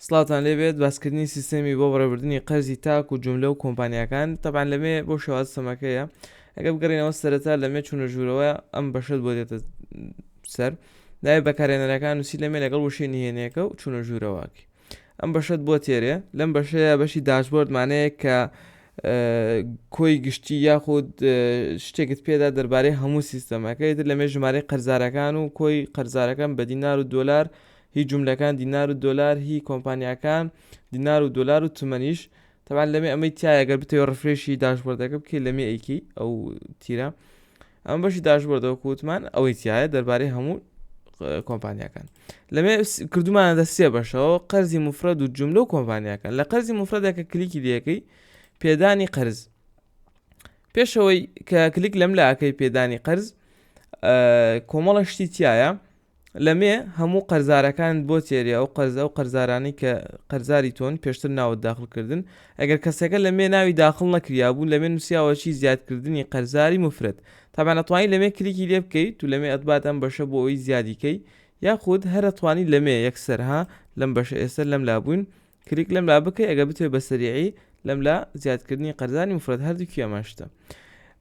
سڵاوتان لێبێت باسکردنی سیستەمی بۆ بەڕێوەبردنی قەرزی تاک و جوملە و کۆمپانیاکان تەبعەن لەمێ بۆ شێواز سەمەکەیە ئەگەر بگەڕێینەوە سەرەتا لەمێ چوونە ژوورەوە ئەم بەشەت بۆ دێتە سەر ناوی بەکارهێنەرەکان نووسی لەمێ لەگەڵ وشەی نهێنیەکە و چوونە ژوورەوەکی ئەم بەشەت بۆ تێرێ لەم بەشەیە بەشی dashboard مانەیە کە کۆی گشتی یاخود شتێکت پێدا دەربارەی هەموو سیستەمەکە ئیتر لەمێ ژمارەی قەرزارەکان و کۆی قەرزارەکان بە دینار و دۆلار هی جوملەکان دینار و دۆلار هی کۆمپانیاکان دینار و دۆلار و تمەنیش تەبعەن لەمێ ئەمەی تایە گەر بتەوێت refresh ی dashboard ەکە بکەیت لەمێ ئەیکەی ئەو تیرە ئەم بەشی dashboard ەوە کوتمان ئەوەی تایە دەربارەی هەموو کۆمپانیاکان لەمێ کردومانە دە سێ بەشەوە قەرزی مفرەد و جوملە و کۆمپانیاکان لە قەرزی مفرەدەکە کلیکی لەکەی پێدانی قەرز پێشەوەی کە کلیک لەم لاکەی پێدانی قەرز کۆمەڵە شتی تایە لەمێ هەموو قەرزارەکانت بۆ تێرێ ئەو قەرزە ئەو قەرزارانەی کە قەرزاری تۆن پێشتر ناوت داخل کردن ئەگەر کەسەکە لەمێ ناوی داخل نەکریابوو لەمێ نووسیاوە چی زیادکردنی قەرزاری مفرد تابعەن ئەتوانی لەمێ کلیکی لێ بکەیت و لەمێ ئەتبات ئەم بەشە بۆ ئەوی زیادی کەی یاخود هەر ئەتوانی لەمێ یەکسەر ها لەم بەشە ئێستا لەم لا بووین کلیک لەم لا بکەی ئەگەر بتەوێت بە سەریعی لەم لا زیادکردنی قەرزانی مفرد هەردووکی ئەمان شتە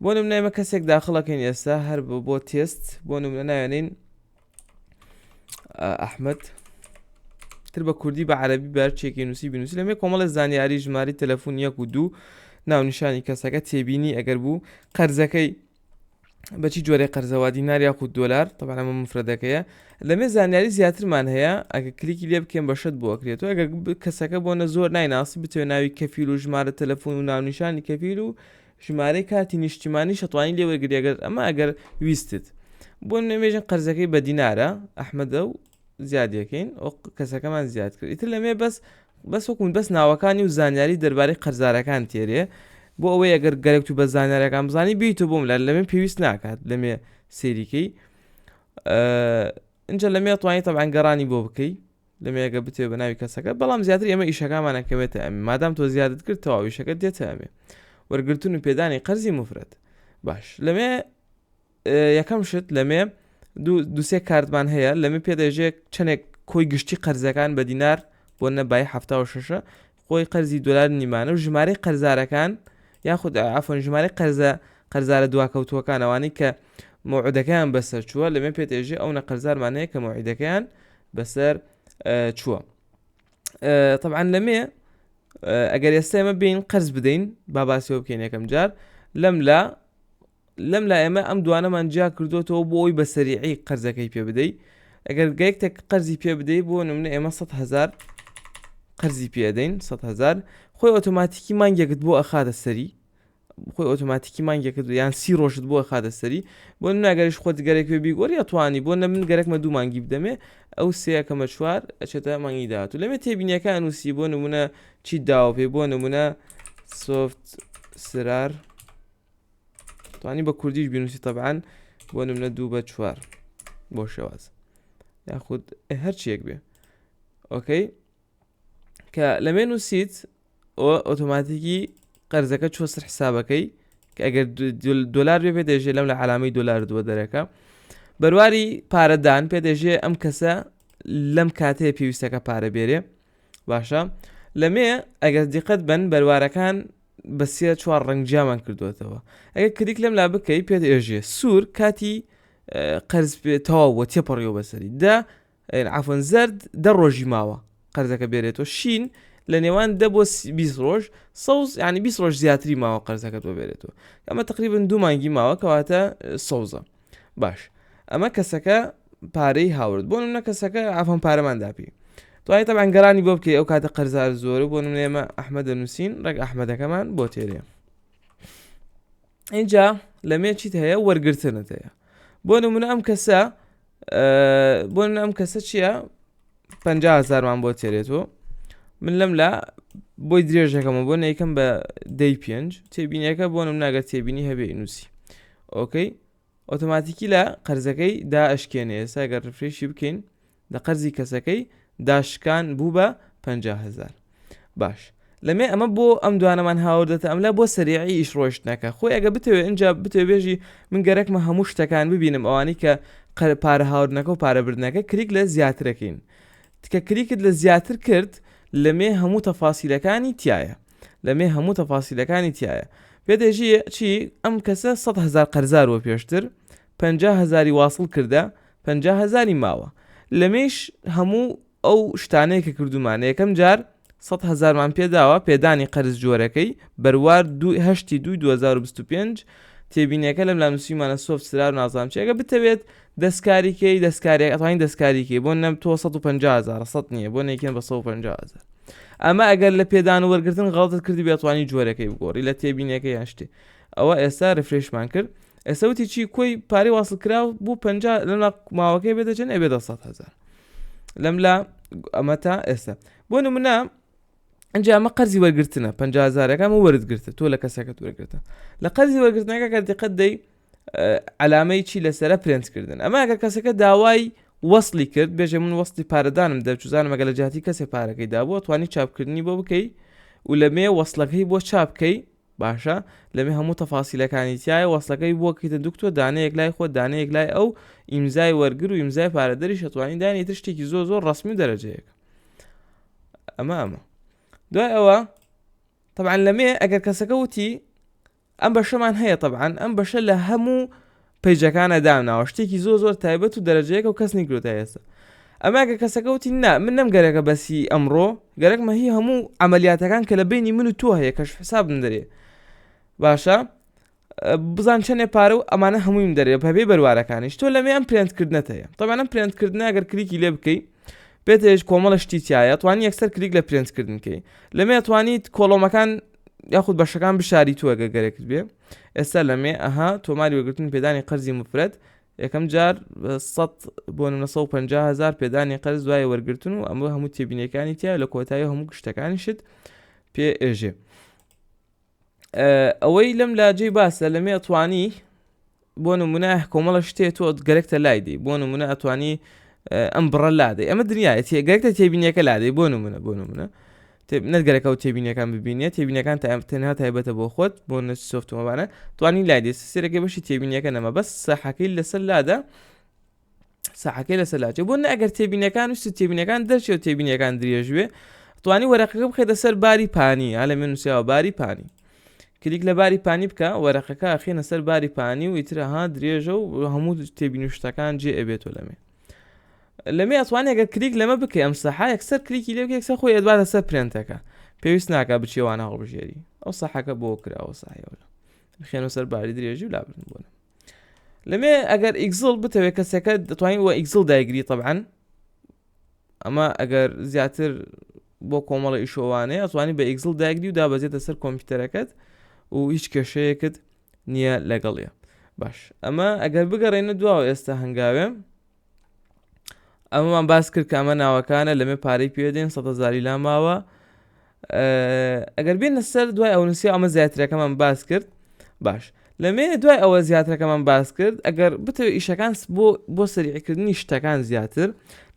بۆ نمونە ئێمە کەسێک داخڵەکەین ئێستا هەر بۆ تێست بۆ نمونە ناوێنین ئەحمد تر بە کوردی بە عەربی بەرچێکی نووسی بنووسی لەمێ کۆمەڵە زانیاری ژماری تەلەفۆن یەک و دوو ناونیشانی کەسەکە تێبینی ئەگەر بوو قەرزەکەی بەچی جۆرەی قەرزەوە دینار یاخود دۆلار طبعا ئەمە مفرەدەکەیە لەمێ زانیاری زیاترمان هەیە ئەگە کلیکی لێ بکەین بە شت بۆ ئەکرێت و ئەگەر کەسەکە بۆ نە زۆر نایناسی بتەوێ ناوی کەفیل و ژمارە تەلەفۆن و ناونیشانی کەفیل و ژمارەی کارتی نیشتیمانی شەتوانی لێ وەرگری ئەگەر ئەمە ئەگەر ویستت بۆ نمێژن قەرزەکەی بە دینارە ئەحمەدە و زیادیەکەین ئەو کەسەکەمان زیاد کرد ئیتر لەمێ بەس بەس وەکو بەس ناوەکانی و زانیاری دەربارەی قەرزارەکان تێرێ بۆ ئەوەی ئەگەر گەرەکت و بە زانیارەکان بزانی بیت و بۆم لە لەمێ پێویست ناکات لەمێ سێریکەی اینجا لەمێ توانی تەبعەن گەڕانی بۆ بکەی لەمێگە بتێ بە ناوی کەسەکە بەڵام زیاتر ئێمە ئیشەکانمان ئەکەوێتە ئەمێ مادام تۆ زیادت کرد تەواو ئیشەکە دێتە ئەمێ وەرگرتن و پێدانی قەرزی مفرەت باش لەمێ یەکەم شت لەمێ دوسێ کارتمان هەیە لەمێ پێدەژێ چەندێک کۆی گشتی قەرزەکان بە دینار بۆ نەبای ه شەشە خۆی قەرزی دۆلار نیمانە و ژمارەی قەرزارەکان یاخود عفوا ژمارەی قەرزە قەرزارە دواکەوتووەکان ئەوانەی کە مەوعدەکەیان بەسەر چووە لەمێ پێتێژێ ئەو نە قەرزارمان هەیە کە مەوعدەکەیان بەسەر چووە طبعا لەمێ ئەگەر ئێستا ئێمە بین قەرز بدەین با باسیەوە بکەین یەکەم جار لەم لا لەم لا ئێمە ئەم دوانەمان جیا کردوێتەوە بۆ ئەوی بە سەریعی قەرزەکەی پێ بدەی ئەگەر گەیەکتێک قەرزی پێ بدەی بۆ نمونە ئێمە 100 هزار قەرزی پێدەین 100 هزار خۆی ئۆتۆماتیکی مانگێکت بۆ ئەخاتە سەری خۆی ئۆتۆماتیکی مانگێکت یان سی ڕۆژت بۆ ئەخاتە سەری بۆ ناگەریش خۆت گەرەک پێ بیگۆری ئەتوانی بۆ نە من گەرەکمە دوو مانگی بدەمێ ئەو سێیەکەمە چوار ئەچێتە مانگی داهاتوو لەمێ تێبینیەکە نووسی بۆ نمونە چی داوە پێ بۆ نمونە سۆفت سرار توانی بە کوردیش بینوسی تەبعەن بۆ نمونە دوو بە چوار بۆ شێواز یاخود هەرچیەک بێ okay کە لەمێ نووسیت ئۆتۆماتیکی قەرزەکە چوە سەر حسابەکەی کە ئەگەر دۆلار بێ پێ دەژێ لەم لە عەلامەی دۆلار دووە دەرەکە بەرواری پارەدان پێ دەژێ ئەم کەسە لەم کاتەیە پێویستەکە پارە بێرێ باشە لەمێ ئەگەر دیقەت بن بەروارەکان بە سێ چوار ڕنگ جیامان کردوێتەوە ئەگەر کلیک لەم لا بکەی پێت ئێژێ سوور کاتی قەرز تەواو بۆ تێپەڕیەوە بەسەری دە عەفوەن زەرد دە ڕۆژی ماوە قەرزەکە بێرێتەوە شین لە نێوان دە بۆ 20 ڕۆژ سەوز یعنی 20 ڕۆژ زیاتری ماوە قەرزەکە بۆ بێرێتەوە ئەمە تقریبن دوو مانگی ماوە کەواتە سەوزە باش ئەمە کەسەکە پارەی هاورد بۆ نمونە کەسەکە عەفوەن پارەمان داپی دوای تەبعەن گەرانی بۆ بکەی ئەو کاتە قەرزار زۆرە بۆ نمونە ئێمە ئەحمەد دەنووسین ڕێک ئەحمەدەکەمان بۆ تێرێ اینجا لەمێ چیت هەیە وەرگرتنت هەیە بۆ نمونە ئەم کەسە بۆ ئەم کەسە چییە 50 هزارمان بۆ تێرێتەوە من لەم لا بۆی درێژەکەمە بۆ نیکەم بە دەی پێنج تێبینیەکە بۆ نم ناگەر تێبینی هەبێ نووسی okay ئۆتۆماتیکی لە قەرزەکەی دا ئەشکێنێ ئێستا گەر refresh ی بکەین لە قەرزی کەسەکەی داشکان بوو بە 50 هزار باش لەمێ ئەمە بۆ ئەم دوانەمان هاوردەتە ئەملا بۆ سەریعی ئیش ڕۆشتنەکە خۆی ئەگە بتەوێ اینجا بتەوێ بێژی من گەرەکمە هەموو شتەکان ببینم ئەوانەی کە پارە هاوردنەکە و پارەبردنەکە کلیک لە زیاترەکەین تکە کلیکت لە زیاتر کرد لەمێ هەموو تەفاسیلەکانی تایە لەمێ هەموو تەفاسیلەکانی تایە پێدەژی چی ئەم کەسە 100 هزار قەرزار وە پێشتر 50 هزاری واصل کردە 50 هزاری ماوە لەمێش هەموو ئەو شتانەیە کە کردومانە یەکەم جار 100 هزارمان پێداوە پێدانی قەرز جۆرەکەی بەروار دوو هەشتی دووی 2025 تێبینیەکە لەم لا نووسیمانە سۆفت سرار نازانم چی ئەگە بتەوێت دەستکاری کەی دەستکاریەک ئەتوانی دەستکاری کەی بۆ نەم تۆ 150 هزار 100 نییە بۆ نەیکەن بە 150 هزار ئەمە ئەگەر لە پێدان و وەرگتن غەڵتت کردی بێتوانی جۆرەکەی بگۆڕی لە تێبینیەکە یان شتێ ئەوە ئێستا refresh مان کرد ئێستا وتی چی کۆی پارەی واصل کراو بوو 50 لەم ماوەکەی بێتە چەند ئەبێتە 100 هزار لەم لا ئەمە تا ئێستا بۆ نمونە ئەنجا ئەمە قەرزی وەرگرتنە 50 هزارەکە ئەمە وەرت گرتە تۆ لە کەسەکەت وەرگرتە لە قەرزی وەرگرتنەکە کە دقت دەی عەلامەی چی لەسرە پرێنت کردن ئەمە ئەگەر کەسەکە داوای وەصلی کرد بێژێ من وەستی پارەدانم دەرچزانم ئەگەر لە جیاتی کەسێ پارەکەی دابووە توانی چاپکردنی بۆ بکەی و لەمێ وەصلەکەی بۆ چاپ بکەی باشە لەمێ هەموو تەفاسیلەکانی تایە وەصلەکەی بۆ کەیتە دکتۆر دانەیەک لای خۆت دانەیەک لای ئەو ئیمزای وەرگر و ئیمزای پارەدەریش ئەتوانی دانی تر شتێکی زۆر زۆر ڕسمی و دەرەجەیەک ئەمە ئەمە دوای ئەوە طبعا لەمێ ئەگەر کەسەکە وتی ئەم بەشەمان هەیە تەبعەن ئەم بەشە لە هەموو پەیجەکانە دامناوە شتێکی زۆر زۆر تایبەت و دەرەجەیەکە و کەس نیگرۆ تا ئێستا ئەمە کە کەسەکە وتی نا من نەم گەرەکە بەسی ئەمڕۆ گەرەکمە هی هەموو عملیاتەکان کە لە بینی من و تۆ هەیە کەش حسابم دەرێ باشە بزان چەندێ پارە و ئەمانە هەموویم دەرێ بەبێ بەروارەکانیش تۆ لەمێ ئەم پرێنتکردنەت هەیە طبعا ئەم پرێنتکردنە ئەگەر کلیکی لێ بکەی پێتێش کۆمەڵە شتی تایە توانی یەکسەر کلیک لە پرێنتکردن کەی لەمێ توانیت column ەکان یاخود بەشەکان بشاری تو ئەگە گەرەکت بێ ئێستا لەمێ ئەها تۆماری وەگرتن پێدانی قەرزی مفرەت یەکەم جار 100 بۆ نمونە 150 هزار پێدانی قەرز دوای وەرگرتن و ئەمە هەموو تێبینیەکانی تیا لە کۆتایی هەموو گشتەکانیشت پێ ئێژێ ئەوەی لەم لاجەی باسە لەمێ ئەتوانی بۆ نمونە کۆمەڵە شتێ تۆ گەرەکتە لای دی بۆ نمونە ئەتوانی ئەم بڕە لادەی ئەمە دنیاە گەرەکتە تێبینیەکە لادەی بۆ نمونە بۆ نمونە نەگەرەکە و تێبینەکان ببینێت تێبینەکان تەنها تایبەتە بۆ خۆت بۆ نە سۆفتومەبانە توانی لای دێ سێرەکەی بەشی تێبینیەکە نەما بەس ساحەکەی لەسەر لادا ساحەکەی لەسەر لاچێ بۆ نە ئەگەر تێبینەکان ویست تێبینەکان دەرچێ و تێبینەکان درێژوێ توانی وەرەقەکە بخێتە سەر باری پانی یا لە من نووسیاوە باری پانی کلیک لە باری پانی بکە وەرەقەکە ئەخێنە سەر باری پانی و ئیترەها درێژە و هەموو تێبین و شتەکان جێ ئەبێتەوە لەمێ لەمێ ئەتوانێت ئەگەر کلیک لەمە بکەی ئەم سەحا یەکسەر کلیکی لێ بکە یەکسەر خۆی ئەدباتە سەر پرێنتەکە پێویست ناکە بچێوانە هەڵبژێری ئەو سەحەکە بۆ کراوە ساحەوە بخێنە سەر باری درێژی و لابردن بۆنە لەمێ ئەگەر Excel بتەوێت کەسەکە دەتوانین وە Excel دایگری طبعا ئەمە ئەگەر زیاتر بۆ کۆمەڵە ئیشۆوانەیە ئەتوانی بە Excel دایگری و دابەزێتە سەر کۆمپیوتەرەکەت و هیچ کێشەیەکت نییە لەگەڵیە باش ئەمە ئەگەر بگەڕێنە دواوە ئێستا هەنگاوێ ئەمەمان باس کرد کە ئەمە ناوەکانە لەمێ پارەی پێدێن سەزاری لاماوە ئەگەر بێنە سەر دوای ئەو نووسی ئەمە زیاترەکەمان باس کرد باش لەمێ دوای ئەوە زیاترەکەمان باس کرد ئەگەر بتەوێت ئیشەکان بۆ بۆ سەریعکردنی شتەکان زیاتر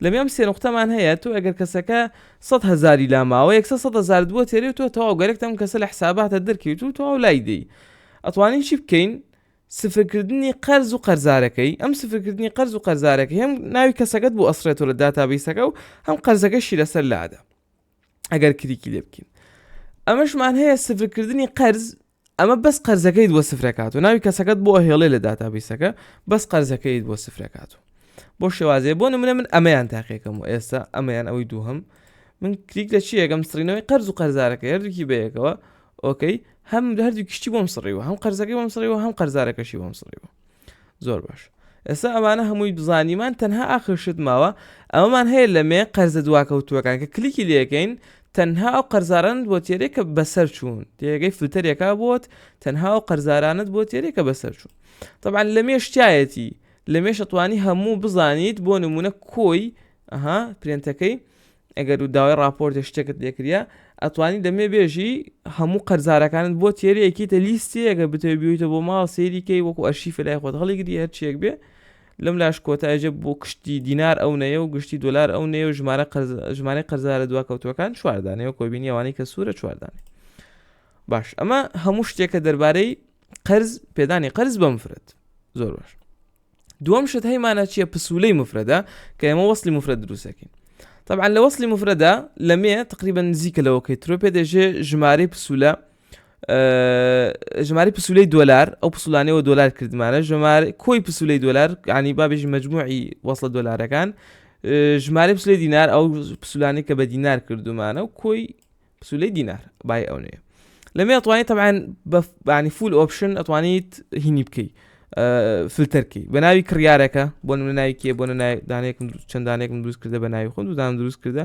لەمێ ئەم سێ نقطەمان هەیە تۆ ئەگەر کەسەکە 100 هزاری لاماوە یەکسە 100 هزار بۆ تێرێ تۆ تەواو گەرەکتەم کەسە لە حساباتە دەرکەویت و تەواو لای دەی ئەتوانین چی بکەین سفرکردنی قەرز و قەرزارەکەی، ئەم سفرکردنی قەرز و قەرزارەکەی هەم ناوی کەسەکەت بۆ ئەسڕێتەوە لە database ەکە و هەم قەرزەکەشی لەسەر لادا ئەگەر کلیکی لێ بکەین ئەمەشمان هەیە سفرکردنی قەرز ئەمە بەس قەرزەکەیت بۆ سفرەکات و ناوی کەسەکەت بۆ هێڵێ لە database ەکە بەس قەرزەکەیت بۆ سفرەکات و بۆ شێوازێ بۆ نمونە من ئەمەیان تاقیەکەم و ئێستا ئەمەیان ئەوەی دووهم من کلیک لە چیەکەم سڕینەوەی قەرز و قەرزارەکە هەردووکی بەیەکەوە okay هەم هەردوو کشتی بۆم سڕیوە هەم قەرزەکەی بۆم سڕیوە هەم قەرزارەکەشی بۆم سڕیوە زۆر باش ئێستا ئەمانە هەمووی بزانیمان تەنها ئاخر شت ماوە ئەمەمان هەیە لەمێ قەرزە دواکەوتووەکان کە کلیکی لەکەین تەنها ئەو قەرزارانت بۆ تێرێ کە بەسەر چوون تێگەی فلتەرێکا بۆت تەنها ئەو قەرزارانت بۆ تێرێ کە بەسەر چوون طبعا لەمێ شتایەتی لەمێش ئەتوانی هەموو بزانیت بۆ نمونە کۆی ئەها پرێنتەکەی ئەگەر و داوای ڕاپۆرتێ شتێکت لێکریا ئەتوانی دەمێ بێژی هەموو قەرزارەکانت بۆ تێرەیەکیتە لیستێ ئەگەر بتەوێ بیتە بۆ ماڵ سەیری کەی وەکو ئەرشیفە لای خۆت هەڵیگری هەر چیەک بێ لەم لاش کۆتایجە بۆ کشتی دینار ئەو نەیە و گشتی دۆلار ئەو نەیە و ژمارە قەرز ژمارەی قەرزارە دواکەوتوەکان چواردانەیە و کۆبینی ئەوانەی کە سوورە چواردانێ باش ئەمە هەموو شتێکە دەربارەی قەرز پێدانی قەرز بە مفرەت زۆر باش دووەم شت هەیمانە چییە پسوولەی مفرەدە کە ئێمە وەصلی مفرەد دروستەکەین. طبعا لە وەصلی مفرەدا لە مێ تقریبا نزیکە لەوە کەی ترۆ پێ دەژێ ژمارەی پسولە ژمارەی پسولەی دۆلار ئەو پسولانەوە دۆلار کردمانە ژمار کۆی پسولەی دۆلار ینی بابێژی مجموعی وەصلە دۆلارەکان ژمارەی پسولەی دینار ئەو پسولانی کە بە دینار کردومانە و کۆی پسولەی دینار بای ئەو نەیە لەمێ ئەتوانیت تەبعەن بە بانی full option ئەتوانیت هینی بکەی فلتەرکەی بە ناوی کڕیارەکە بۆ نمونە ناوی کێ بۆ ناوی دانێکم چەند دانێکم دروست کردە بە ناوی خۆم دوو دانم دروست کردە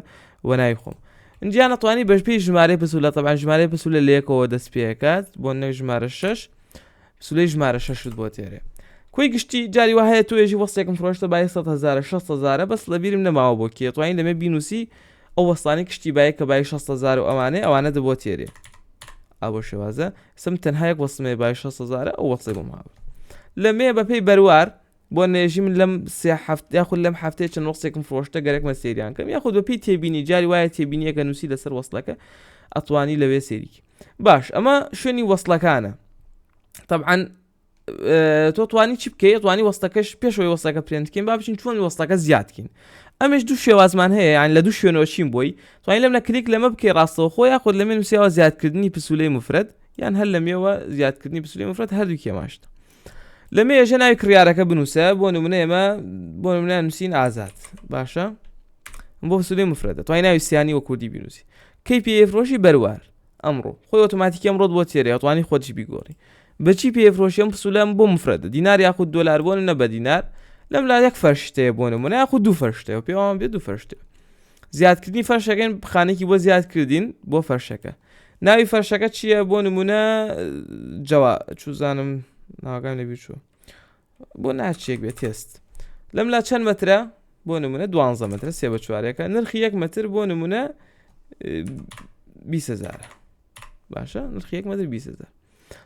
بە ناوی خۆم ئینجا ئەتوانی بەش پێی ژمارەی پسولە تەبعەن ژمارەی پسولە لە یەکەوە دەست پێکات بۆ نە ژمارە شەش پسولەی ژمارە شەشت بۆ تێرێ کۆی گشتی جاری وا هەیە تۆ ێژی وەستێکم فرۆشتە بای 100 هەزارە 6 هەزارە بەس لەبیرم نەماوە بۆ کێ توانین لەمێ بینوسی ئەو وەستانی کشتی بای کە بای 6 هەزار و ئەمانەیە ئەوانە دە بۆ تێرێ ئا بۆ شێوازە سم تەنها یەک وەستمەیە بای 6 هەزارە ئەو وەستەی بۆ ماوە لەمێ بەپێی بەروار بۆ نێژی من لەم سێ هەفت یاخود لەم هەفتەیە چەند وەستێکم فرۆشتە گەرەکمە سەیریان کەم یاخود بەپێی تێبینی جاری وایە تێبینیەکە نووسی لەسەر وەستەکە ئەتوانی لەوێ سێریکی باش ئەمە شوێنی وەستەکانە طبعا تۆ توانی چی بکەی توانی وەستەکەش پێشەوەی وەستەکە پرێنتکەین با بچین چۆن وەستەکە زیادکەین ئەمەش دوو شێوازمان هەیە یان لە دوو شوێنەوە چین بۆی توانی لەم لە کلیک لەمە بکەی ڕاستەوخۆ یاخود لەمێ نووسیاوە زیادکردنی پسولەی مفرەت یان هەر لەمێوە زیادکردنی پسولەی مفرەت هەردوو کێماشت لەمێ ێژە ناوی کڕیارەکە بنووسە بۆ نمونە ئێمە بۆ نمونە نووسین ئازاد باشە بۆ پسولەی مفرەتە توانی ناوی سیانی وە کوردی بینوسی کەی پێ فرۆشی بەروار ئەمڕۆ خۆی ئۆتۆماتیکی ئەمڕۆت بۆ تێرێ ئەتوانی خۆتیش بیگۆڕی بەچی پێ فرۆشی ئەم پسولەم بۆ مفرەدە دینار یاخود دۆلار بۆ نە بە دینار لەم لا یەک فەرشتەیە بۆ نمونە یاخود دوو فەرشتەیە پێوان بێ دوو فەرشتەیە زیادکردنی فەرشەکەین خانێکی بۆ زیادکردین بۆ فەرشەکە ناوی فەرشەکە چییە بۆ نمونە جەوا چوزانم ناوەکان لەبیر چووە بۆ ناچێک بێت تێست لەم لا چەند مەترە بۆ نمونە دوانزە مەترە سێ بە چوارێکە نرخی یەک مەتر بۆ نمونە 20هزار باشە نرخی یەک مەتر 20هزار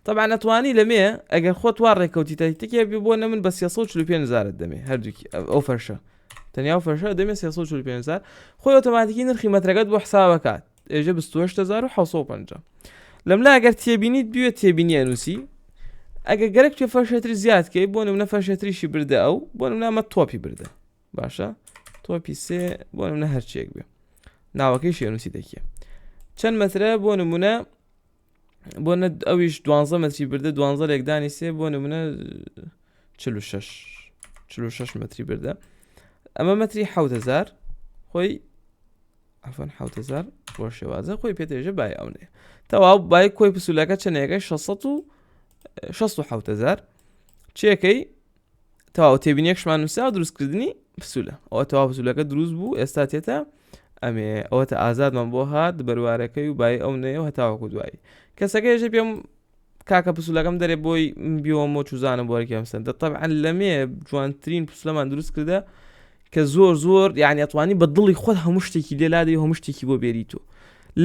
طبعا ئەتوانی لەمێ ئەگەر خۆت وا ڕێکەوتی تەتێک بێ بۆ نە من بە 345 هزارت دەمێ هەردووکی ئەو فەرشە تەنیا و فەرشە دەمێ 345 هزار خۆی ئۆتۆماتیکی نرخی مەترەکەت بۆ حسابەکات ئێژە 28750 لەملا ئەگەر تێبینیت بوێ تێبینی ئەنووسی ئەگەر گەرەک پێ فەرشەتر زیاد کەی بۆ نمونە فەرشەتریشی بردە ئەو بۆ نمونە ئەمە تۆپی بردە باشە تۆپی سێ بۆ نمونە هەرچێک بێ ناوەکەی شێنووسی دەکێ چەند مەترە بۆ نمونە بۆ نە ئەویش دوانزە مەتری بردە دوانزە لێکدانی سێ بۆ نمونە 46 46 مەتری بردە ئەمە مەتری 1000 خۆی عفوا 7000 بۆ شێوازە خۆی پێتێژە بای ئەونێ تەواو بای کۆی پسولەکە چەندێکە 667 هزار چێکەی تەواو تێبینێکشمان نووسا دروستکردنی پسولە ئەوە تەواو پسولەکە دروست بوو ئێستا تێتە ئەمێ ئەوەتە ئازادمان بۆ هات بەروارەکەی و بای ئەو نەیە و هەتاوەکو دوایی کەسەکە ێژە پێم کاکە پسولەکەم دەرێ بۆی بیۆمۆ چوزانم بۆرەکەم سندە طبعا لەمێ جوانترین پسولەمان دروست کردە کە زۆر زۆر یعنی ئەتوانی بە دڵی خۆت هەموو شتێکی لێ لادەی هەموو شتێکی بۆ بێریت و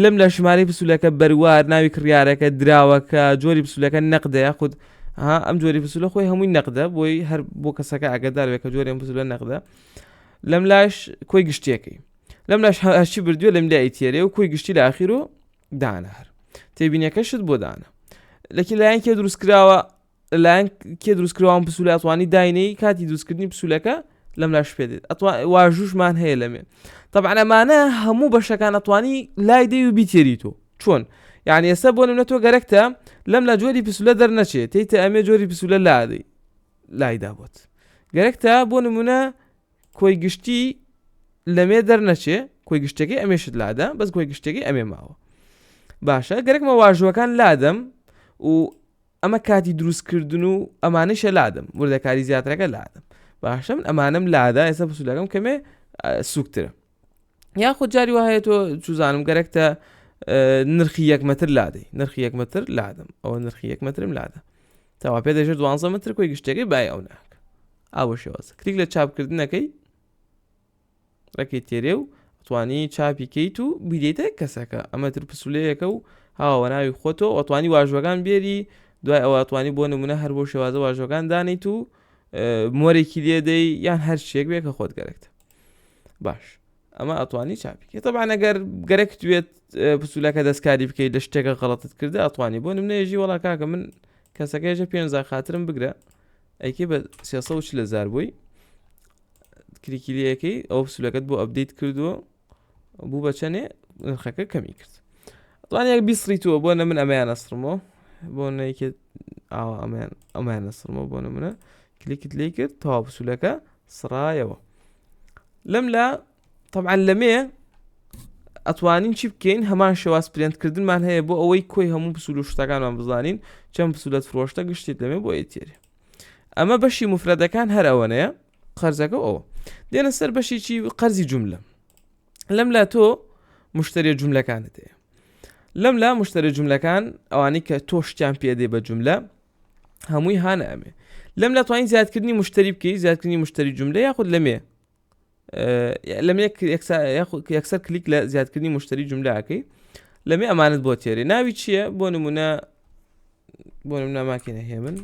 لەم لە ژمارەی پسولەکە بەروار ناوی کڕیارەکە دراوەکە جۆری پسولەکە نەقدە یاخود ها ئەم جۆری پسولە خۆی هەمووی نەقدە بۆی هەر بۆ کەسەکە ئاگادار بێت کە جۆری ئەم پسولە نەقدە لەم لاش کۆی گشتیەکەی لەم لاش هەرچی بردووە لەم لای تێرێ و کۆی گشتی لە ئاخیر و دانە هەر تێبینەکەشت بۆ دانە لەکی لایەن کێ دروست کراوە لەلایەن کێ دروستکراوە پسولە ئەتوانی داینەی کاتی دروستکردنی پسولەکە لەم لاش پێ دێت ئەتوا واژوشمان هەیە لەمێ طبعا ئەمانە هەموو بەشەکان ئەتوانی لای دەی و بیتێری تۆ چۆن یعنی ئێستا بۆ نمونە تۆ گەرەکتە لەم لە جۆری پسولە دەرنەچێت تێیتە ئەمێ جۆری پسولە لادەی لایدا بۆت گەرەکتە بۆ نمونە کۆی گشتی لەمێ دەرنەچێ کۆی گشتەکەی ئەمێشت لادا بەس کۆی گشتەکەی ئەمێ ماوە باشە گەرەکمە واژوەکان لادەم و ئەمە کاتی دروست کردن و ئەمانەیشە لادەم وردەکاری زیاترەکە لادەم باشە من ئەمانەم لادا ئێستا پسولەکەم کەمێ سوکترە یاخود جاری وا هەیە تۆ چوزانم گەرەکتە نرخی یەک مەتر لادەی نرخی یەک مەتر لادەم ئەوە نرخی یەک مەترم لادا تەوا پێ دەژێت دوانزە مەتر کۆی گشتەکەی بای ئەو ناکە ئاوە شێوازە کلیک لە چاپکردنەکەی ڕێکەی تێرێ و ئەتوانی چاپی کەیت و بیدەیتە کەسەکە ئەمە تر پسولەیەکە و هاوە ناوی خۆتۆ ئەتوانی واژوەکان بێری دوای ئەوە ئەتوانی بۆ نمونە هەر بۆ شێوازە واژۆکان دانیت و مۆرێکی لێدەی یان هەر شتێک بێ کە خۆت گەرەکتە باش ئەمە ئەتوانی چاپیکە طبعا ئەگەر گەرەک توێت پسولەکە دەستکاری بکەیت لە شتێکە غەڵەتت کردە ئەتوانی بۆ نمونەیەژی وەڵا کاکە من کەسەکەیژە پێ خاترم بگرە ئەیکێ بە 340 هزار بووی کلیکی لێ ئەکەی ئەوە پسولەکەت بۆ update کردووە. بوو بە چەنێ نرخەکە کەمی کرد توانێک بیسڕیتەوە بۆ نە من ئەمەیان ئەسڕمەوە بۆ نەیکێت ئاوا ئەمەیان ئەمەیان ئەسڕمەوە بۆ نمونە کلیکت لێ کرد تەوا پسولەکە سڕایەوە لەم لا طبعا لەمێ ئەتوانین چی بکەین هەمان شێواز پرێنتکردنمان هەیە بۆ ئەوەی کۆی هەموو پسول و شتەکانمان بزانین چەند پسولەت فرۆشتە گشتیت لەمێ بۆ ئەتێرێ ئەمە بەشی مفرەدەکان هەر ئەوەنەیە قەرزەکە ئەوە دێنە سەر بەشی چی قەرزی جملە لەم لا تۆ مشتریە جملەکانت هەیە لەم لا مشتری جملەکان ئەوانەی کە تۆ شتیان پێدێ بە جملە هەمووی هانە ئەمێ لەم لە توانین زیادکردنی مشتری بکەی زیادکردنی مشتری جملە یاخود لەمێ لەم یەکسەر کلیک لە زیادکردنی مشتری جملەکەی لەمێ ئەمانت بۆ تێرێ ناوی چییە بۆ نمونە بۆ نمونە ماکینە هێمن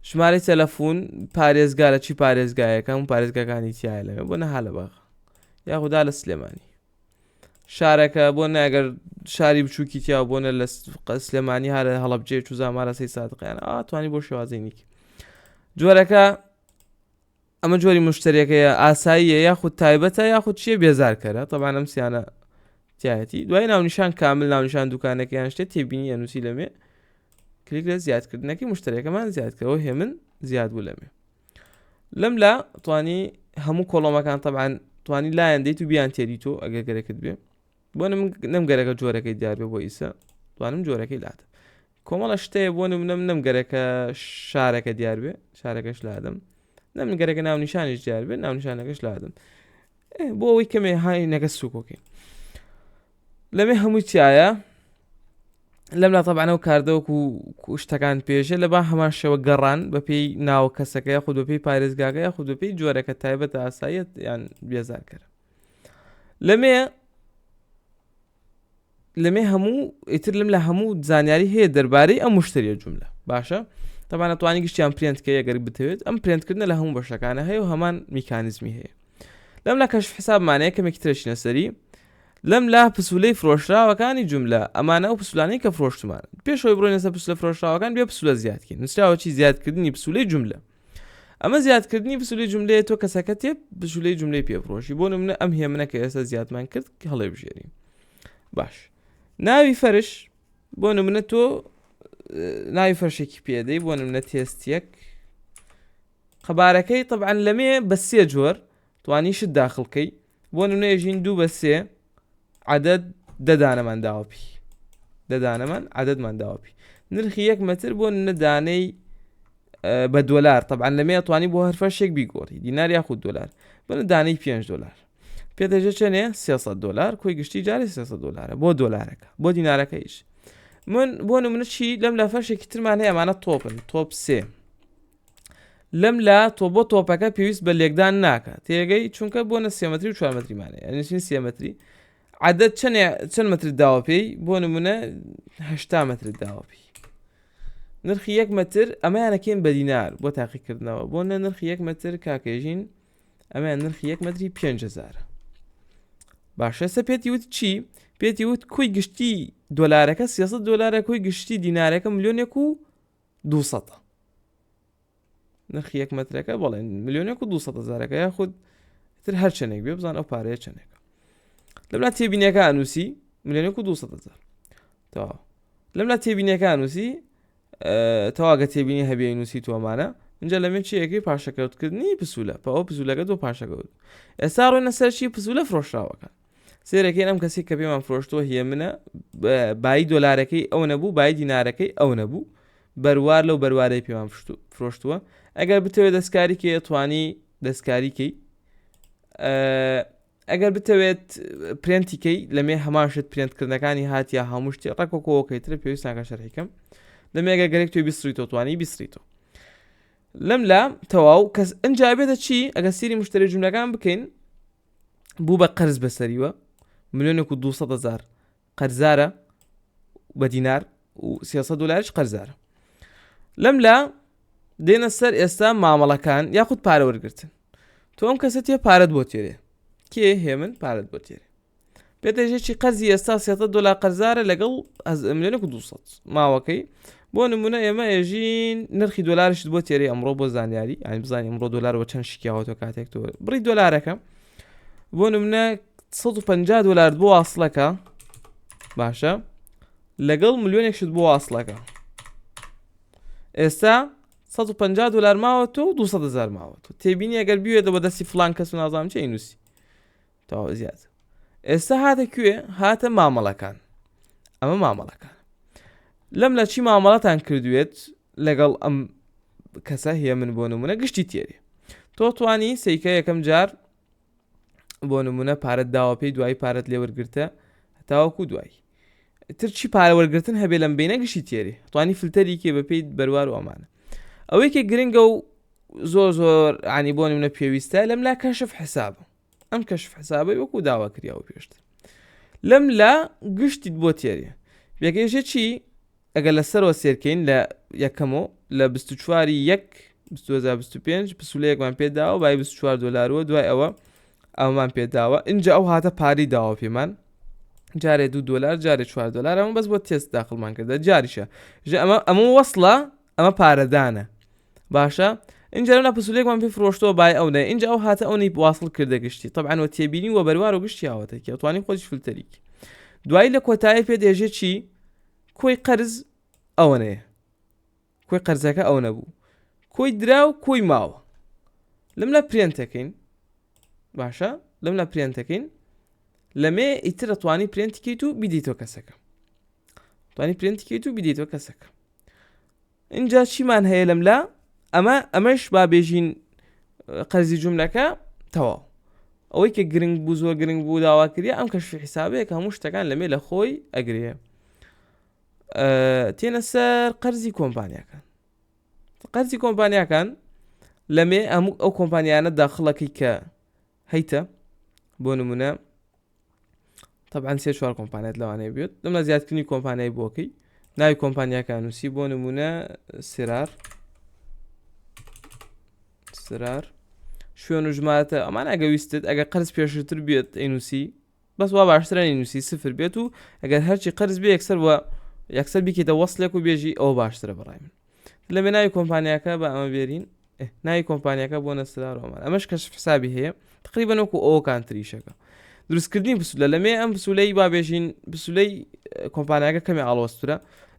ژمارەی تەلەفۆن پارێزگا لە چی پارێزگایەکەم پارێزگاکانی تایە لەوێ بۆ نەها لە باغ یاخودا لە سلێمانی شارەکە بۆ ناگەر شاری بچووکی تیا بۆنە لە سلێمانی هەر هەڵبجێ چوزامارە سەی سادقیان ئاتوانی بۆ شێوازینیکی جۆرەکە ئەمە جۆری مشتریەکەیە ئاساییە یاخود تایبەتە یاخود چیە بێزارکەرە تەبان ئەم سیانە تایەتی دوای ناونیشان کامل ناونیشان دوکانەکەیان شتێ تێبینی ئەنووسی لەمێ کلیک لە زیادکردنەکەی مشتریەکەمان زیادکەەوە هێمن زیاد بوو لەمێ لەم لا توانی هەموو کۆڵۆمەکان تەبان توانی لایەن دیت و بیان تێری تۆ ئەگەر گەرەکت بێ بۆ نم گەرەکە جۆرەکەی دیار بێ بۆ ئیسە توانم جۆرەکەی لاتە کۆمەڵە شتەیە بۆ نمونە من نەم گەرەکە شارەکە دیار بێ شارەکەش لادەم نەم گەرەکە ناونیشانیش دیار بێ ناونیشانەکەش لادەم بۆ ئەوەی کەمێ های نەگە سوکۆکەین لەمێ هەمووی تایە لەم لا تەبانەوە کاردەوەک و شتەکان پێشە لە با هەمان شێوە گەڕان بەپێی ناوە کەسەکە یاخود بەپێی پارێزگاکە یاخود بەپێی جۆرەکە تایبەت ئاساییت یان بێزارکەرە لەمێ لەمێ هەموو ئیتر لەم لە هەموو زانیاری هەیە دەربارەی ئەم مشتریە جملە باشە تەبان ئەتوانی گشتیان پرێنت کەی ئەگەر بتەوێت ئەم پرێنتکردنە لە هەموو بەشەکانە هەیە و هەمان میکانیزمی هەیە لەم لە کەشف حسابمانەیە کەمێکی ترەچینە سەری لەم لا پسولەی فرۆشراوەکانی جملە ئەمانە ئەو پسولانەی کە فرۆشتمان پێشەوەی بڕۆینە سەر پسولە فرۆشراوەکان بێ پسولە زیادکەین نووسراوە چی زیادکردنی پسولەی جملە ئەمە زیادکردنی پسولی جملەیە تۆ کەسەکە تێ پسولەی جملەی پێ فرۆشی بۆ نمونە ئەم هێمنە کە ئێستا زیادمان کرد هەڵێ بژێری باش ناوی فەرش بۆ نمونە تۆ ناوی فەرشێکی پێدەی بۆ نمونە تێستیەک قەبارەکەی طبعا لەمێ بە سێ جۆر توانیشت داخڵکەی بۆ نمونە ێژین دوو بە سێ عەدەد دە دانەمان داوە پی دە دانەمان عەدەدمان داوە پی نرخی یەک مەتر بۆ نمونە دانەی بە دۆلار طبعا لەمێ توانی بۆ هەر فەرشێک بیگۆڕی دینار یاخود دۆلار بنە دانەی 5 دۆلار پێدەژێ چەنێ 300 دۆلار کۆی گشتی جارێ 300 دۆلارە بۆ دۆلارەکە بۆ دینارەکەیش من بۆ نمونە چی لەم لە فەرشێکی ترمان هەیە ئەمانە تۆپن تۆپ سێ لەم لا تۆ بۆ تۆپەکە پێویست بە لێکدان ناکە تێگەی چونکە بۆ نە سێمەتری و چوارمەتریمانە یعنی سێمەتری عدد چەند چەند مەتر داوە پێی بۆ نمونە هشتا مەتر داوە پێی نرخی یەک مەتر ئەمەیانەکەین بە دینار بۆ تاقیکردنەوە بۆ نە نرخی یەک مەتر کاکێژین ئەمەیان نرخی یەک مەتری 5هزار باشە سە پێتی وت چی پێتی وت کۆی گشتی دۆلارەکە 300 دۆلارە کۆی گشتی دینارەکە ملیۆنێک و دووسەدە نرخی یەک مەترەکە بەڵێ ملیۆنێک و 200 هزارەکە یاخود تر هەر چەندێک بێ بزان ئەو پارەیە چەندێکە لەملا تێبینەکە ئەنووسی ملیۆنێک و 200 هزار تەواو لەملا تێبینەکە ئەنووسی تەواگە تێبینی هەبێ نووسی تۆمانە اینجا لەمێ چیەکەی پاشەکەوتکردنی پسوولە پەوە پسوولەکە تۆ پاشەکەوت ئێستا ڕۆینە سەرچی پسوولە فرۆشراوەکان سێرەکەین ئەم کەسی کە پێمان فرۆشتووە هیە منە بایی دۆلارەکەی ئەو نەبوو بایی دینارەکەی ئەو نەبوو بەروار لەو بەروارەی پێمان فرۆشتووە ئەگەر بتەوێت دەستکاری کێ توانی دەستکاری کەی ئەگەر بتەوێت پرێنتی کەی لەمێ هەمان شت پرێنتکردنەکانی هاتیە هەموو شتێ ڕێکۆکەوەکەی ترە پێویست ناکە شەرحیکەم لەمێگە گەرێک توی بسریتۆ توانی بسریتۆ لەم لا تەواو کەس ئەنجا بێتە چی ئەگە سیری مشتری جملەکان بکەین بوو بە قەرز بەسەریوە ملیۆنێک و 200 هزار قەرزارە بە دینار و 300 دلاریش قەرزارە لەم لا دێنە سەر ئێستا مامەڵەکان یاخود پارە وەرگتن تۆ ئەم کەسە تێ پارەت بۆ تێرێ کێ هێمن پارەت بۆ تێرێ پێدەژێکی قەرزی ئێستا 300 دلار قەرزارە لەگەڵ ملیۆنێک و 200 ماوەکەی بۆ نمونە ئێمە ئێژین نرخی دۆلارشت بۆ تێرەی ئەمڕۆ بۆ زانیاری یانی بزانین ئەمڕۆ دۆلار بە چەند شکیاوەتەوە کاتێک تۆ بڕی دۆلارەکە بۆ نمونە 150 دلار بۆ واصلەکە باشە لەگەڵ ملیۆنێک شت بۆ واصلەکە ئێستا 150 دلار ماوە تۆ و 200 هزار ماوە تۆ تێبینی ئەگەر بوێتە بە دەستی فلان کەس و نازانم چی نووسی تەواو زیاد ئێستا هاتە کوێ هاتە مامەڵەکان ئەمە مامەڵەکان لەم لە چی مامەڵەتان کردوێت لەگەڵ ئەم کەسە هەیە من بۆ نمونە گشتی تێری تۆ توانی سیکە یەکەم جار بۆ نمونە پارەت داوە پێی دوایی پارەت لێوەرگرتە هەتاوەکو دوایی تر چی پارە وەرگتن هەبێ لەم بینە گشتی تێری توانی فلتەری کێ بە پێی بەروار و ئەمانە ئەوەی کە گرنگە و زۆر زۆر عنی بۆ نمونە پێویستە لەم لا کەشف حساب ئەم کەشف حسابەی وەکو داوا کریاوە پێشتر لەم لا گشتیت بۆ تێرێ بێگەیژە چی ئەگەر لە سەرەوە سێرکەین لە یەکەمۆ لە 24 یەک 2025 پسولەیەکمان پێداوە بای 24 دلار وە دوای ئەوە ئەومان پێداوە اینجا ئەو هاتە پاری داوە پێمان جارێ دو دلار جارێ 4 دلار ئەمە بەس بۆ تێست داخلمان کردە جاریشە ئەمە ئەمە وەصلە ئەمە پارەدانە باشە ئینجا لەولا پسولێکمان پێ فرۆشتەوە بای ئەو نە ئینجا ئەو هاتە ئەو نەی واصل کردە گشتی طبعا وە تێبینی وە بەروار و گشتی هاوەتە کێ توانی خۆش فلتەریک دوایی لە کۆتایی پێ دێژێ چی کۆی قەرز ئەوەنەیە کۆی قەرزەکە ئەو نەبوو کۆی درا و کۆی ماوە لەم لە پرێنتەکەین باشە لەم لە پرێنتەکەین لەمێ ئیتر توانی پرێنتیکەیت و بیدیتەوە کەسەکە توانی پرێنتیکەیت و بیدیتەوە کەسەکە ئینجا چیمان هەیە لەم لا ئەمە ئەمەش با بێژین قەرزی جوملەکە تەواو ئەوەی کە گرنگ بوو زۆر گرنگ بوو داواکردیا ئەم کەشفی حیسابەیە کە هەموو شتەکان لەمێ لە خۆی ئەگرێ تێنە سەر قەرزی کۆمپانیاکان قەرزی کۆمپانیاکان لەمێ هەموو ئەو کۆمپانیانە داخڵەکەی کە هەیتە بۆ نمونە تەبعەن سێ چوار کۆمپانیات لەوانەیە بێت لەمە زیادکردنی کۆمپانیای بۆکەی ناوی کۆمپانیاکان نووسی بۆ نمونە سرار سرار شوێن و ژمارەتە ئەمان ئەگە ویستت ئەگە قەرز پێشتر بێت ئەینوسی بەس وا باشترە نووسی سفر بێت و ئەگەر هەرچی قەرز بێ یەکسەر وە یەکسەر بیکەیتە وەصلێک و بێژی ئەوە باشترە بەڕای من لەمێ ناوی کۆمپانیاکە بە ئەمە بێرین ناوی کۆمپانیاکە بۆ نەسرارۆمان ئەمەش کەش حسابی هەیە تقریبا وەکو ئەوکان تریشەکە دروستکردنی پسولە لەمێ ئەم پسولەی با بێژین پسولەی کۆمپانیاکە کەمی ئاڵۆزترە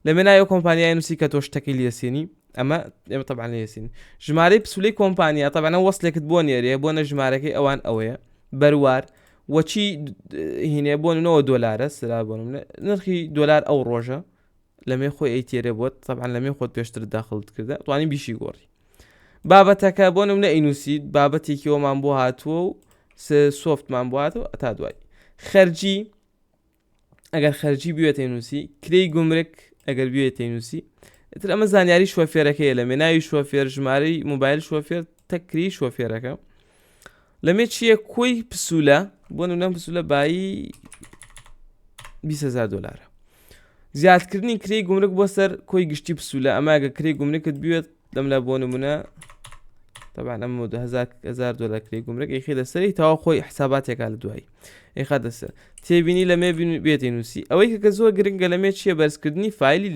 لەمێ ناوی کۆمپانیای نووسی کە تۆ شتەکەی لێسێنی ئەمە ئێمە طبعا لێسین ژمارەی پسولەی کۆمپانیا طبعا وەسلێکت بۆ نێرێ بۆ نە ژمارەکەی ئەوان ئەوەیە بەروار وەچی هینێ بۆ نەوە دۆلارە سرا بۆ نرخی دۆلار ئەو ڕۆژە لەمێ خۆی ئەی تێرێ بۆت تەبعەن لەمێ خۆت پێشتر داخلت کردە توانی بیشی گۆڕی بابەتەکە بۆ نمونە ئەینوسیت بابەتێکی ئەومان بۆ هاتووە و سۆفتمان بۆ هاتووە ئەتا دوای خەرجی ئەگەر خەرجی بوێت نووسی کرێی گومرک ئەگەر بوێت نووسی تر ئەمە زانیاری شۆفێرەکەیە لە مێناوی شۆفێر ژمارەی موبایل شۆفێر تەکری شۆفێرەکە لەمێ چییە کۆی پسوولە بۆ نمونە پسوولە بایی 20هزار دلارە زیادکردنی کرێی گومرک بۆ سەر کۆی گشتی پسوولە ئەمە ئەگە کرێی گومرکت بوێت لەملا بۆ نمونە طبعا ئەم هزار دلار کرێی گومرک ئیخی لەسەری تەوا خۆی حساباتێکا لە دوایی ئیخا دەسەر تێبینی لەمێ بێتی نووسی ئەوەی کە زۆر گرنگە لەمێ چییە بەرزکردنی فایلی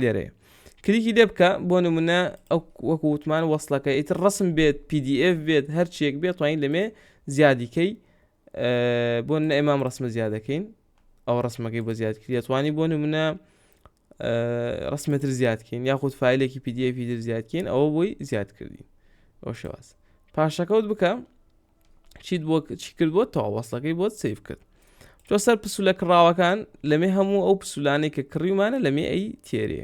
لێرەیە کلیکی لێ بکە بۆ نمونە ئەو وەکو وتمان وەصلەکە ئیتر ڕسم بێت PDF بێت هەرچیەک بێت توانین لەمێ زیادیکەی بۆ نمونە ئێمام ڕسمە زیادەکەین ئەو ڕسمەکەی بۆ زیاد کردی توانی بۆ نمونە ڕسمەتر زیادکەین یاخود فیلێکی PDF تر زیادکەین ئەوە بۆی زیاد کردین ئەو شێواز پاشەکەوت بکە چیت بۆ چی کرد بۆ تەوا وەصلەکەی بۆت save کرد تۆ سەر پسولە کڕاوەکان لەمێ هەموو ئەو پسولانەی کە کڕیومانە لەمێ ئەی تێرێ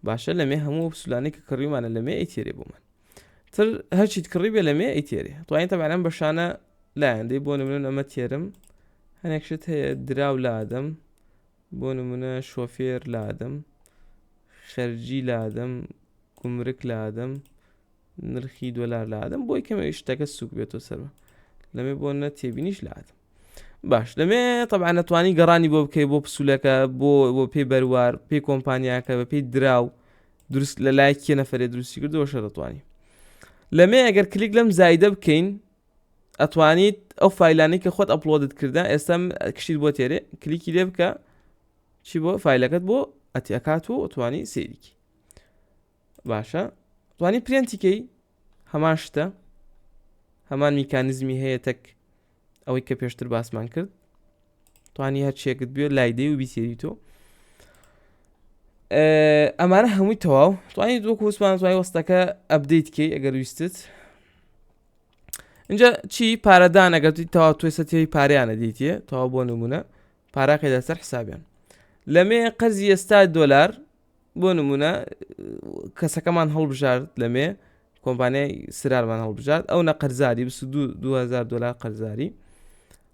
باشە لەمێ هەموو پسولانەی کە کڕیومانە لەمێ ئەی تێرێ بۆ من تر هەرچیت کڕی بێ لەمێ ئەی تێرێ توانین تەبعەن ئەم بەشانە لایەن دەی بۆ نمونە ئەمە تێرم هەنێک شت هەیە دراو لادەم بۆ نمونە شۆفێر لادەم خەرجی لادەم گومرک لادەم نرخی دۆلار لادەم بۆی کەمێ شتەکە سوک بێتەوە سەرەوە لەمێ بۆ نە تێبینیش لادەم باش لەمێ طبعا نەتوانی گەڕانی بۆ بکەی بۆ پسولەکە بۆ بۆ پێی بەروار پێی کۆمپانیاکە بە پێی دراو دروست لە لای کێ نەفرێ دروستی کردەوە شە دەتوانی لەمێ ئەگەر کلیک لەم زایدە بکەین ئەتوانیت ئەو فایلانەی کە خۆت upload ت کردە ئێستا کشتیت بۆ تێرێ کلیکی لێ بکە چی بۆ فایلەکەت بۆ ئەتیەکات و ئەتوانی سەیریکی باشە توانی پرێنتی کەی هەمان شتە هەمان میکانزمی هەیە تەک ئەوەی کە پێشتر باسمان کرد. توانی هەر چێکت بێت لای دەی و بیسێری تۆ ئەمانە هەمووی تەواو توانی وەکو وسمان توانی وەستەکە update کەی ئەگەر ویستت اینجا چی پارەدان ئەگەر توی تەواو توی سەتیەوەی پاریانە دیتیە تەواو بۆ نمونە پاراقی لەسەر حسابیان لەمێ قەرزی ئێستا دۆلار بۆ نمونە کەسەکەمان هەڵبژارد لەمێ کۆمپانیای سرارمان هەڵبژارد ئەو نە قەرزاری 2000 دلار قەرزاری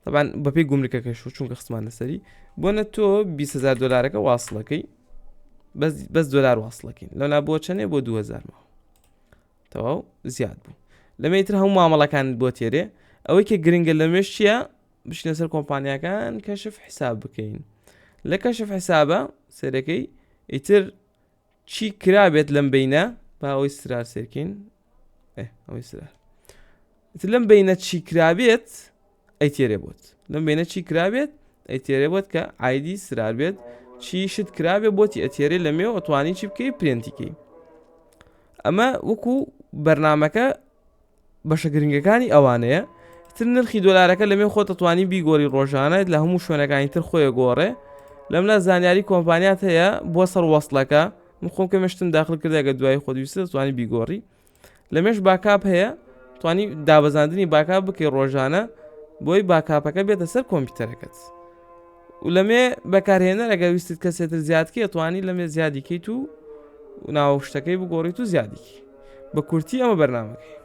طبعا بەپێی گومرکەکەش و چونکە خستمان لەسەری بۆ نە تۆ 20هزار دلارەکە واصلەکەی بەس بەس دلار واصلەکەین لەلا بۆ چەنێ بۆ 2000 ماوە تەواو زیاد بوو لەمەی تر هەموو مامەڵەکانت بۆ تێرێ ئەوەی کە گرنگە لە مێش چییە بچینە سەر کۆمپانیاکان کەشف حساب بکەین لە کەشف حسابە سەرەکەی ئیتر چی کرابێت لەم بینە با ئەوەی سرار سێرکەین ئەوەی سرار ئیتر لەم بینە چی کرابێت ئەی تێرێ بۆت لەم بینە چی کرابێت ئەی تێرێ بۆت کە ئایدی سرار بێت چی شت کرابێ بۆتی ئەتێرێ لە مێ ئەتوانی چی بکەی پرێنتیکەی ئەمە وەکو بەرنمەکە بەشە گرنگەکانی ئەوانەیە تر نرخی دۆلارەکە لەمێ خۆت دەتوانی بیگۆری ڕۆژانە لە هەموو شوێنەکانی تر خۆی گۆڕێ لەملا زانیاری کۆمپانیات هەیە بۆ سەر وەصلەکە من خۆم کە مشتم داخل کردێگە دوای خۆت ویستە دەتوانی بیگۆڕی لەمێش backup هەیە توانی دابەزاندنی backup بکەی ڕۆژانە بۆی backup ەکە بێتە سەر کۆمپیوتەرەکەت و لەمێ بەکارهێنەر ئەگەر ویستت کەسێتر زیادکەی توانی لەمێ زیادیکەیت و ناوە شتەکەی بگۆڕیت و زیادیکی بە کورتی ئەمە بەرنمەکەی.